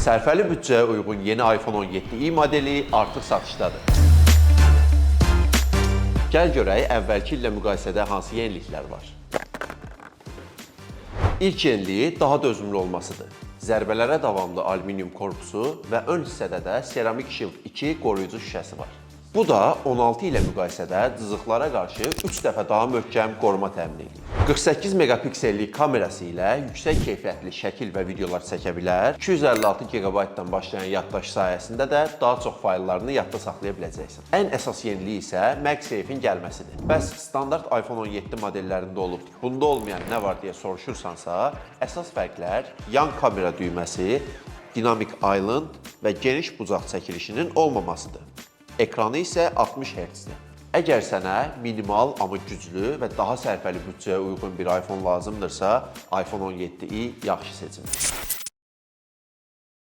Sərfəli büdcəyə uyğun yeni iPhone 17e modeli artıq satışdadır. Gəl görək əvvəlki illə müqayisədə hansı yeniliklər var. İlk yeniliyi daha dözümlü olmasıdır. Zərbələrə davamlı alüminium korpusu və ön hissədə də Ceramic Shield 2 qoruyucu şüşəsi var. Bu da 16 ilə müqayisədə cızıqlara qarşı 3 dəfə daha möhkəm qoruma təmin edir. 48 megapiksellik kamerası ilə yüksək keyfiyyətli şəkil və videolar çəkə bilər. 256 GB-dan başlayan yaddaş sayəsində də daha çox fayllarını yadda saxlaya biləcəksən. Ən əsas yeniliyi isə MagSafe-in gəlməsidir. Bəs standart iPhone 17 modellərində olub, bunda olmayan nə var deyə soruşursansa, əsas fərqlər yan kamera düyməsi, Dynamic Island və geniş bucaq çəkilişinin olmamasıdır. Ekranı isə 60 Hz-dir. Əgər sənə minimal, amma güclü və daha sərfəli büdcəyə uyğun bir iPhone lazımdırsa, iPhone 17e yaxşı seçimdir.